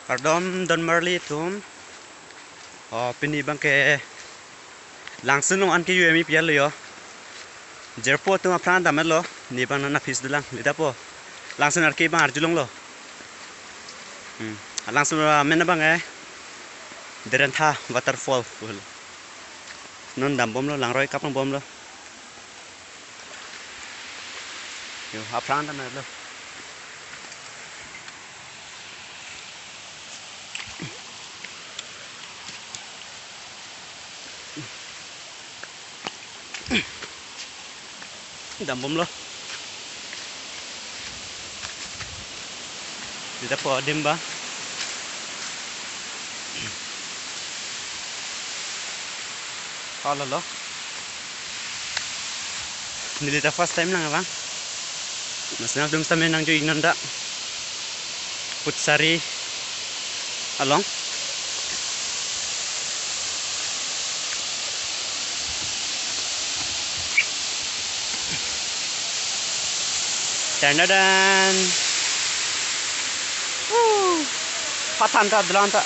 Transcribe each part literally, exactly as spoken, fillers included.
Kardom don marli atum. O, pini abangke Langsun along an ke U M E P L lo yo. Jirpo atum aphrang damlo. Ne abang nana pis dolang. Lita po. Langsun arke abang arjulonglo. Hmm. Langsun amen abang eh, Derentha Waterfall. Non dambomlo, langroi kapang bomlo. Yo, aphrang damlo. Dambomlo. Lita po adim abang. Halo lo. Neli ta first time lang abang. Mas nangtum sitame nangjui non dak. Putsari along. Dan dan dan. Woo. Pathan ta, dolang ta.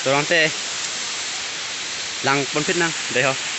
Dolang te. Lang ponpit nang, dei ho.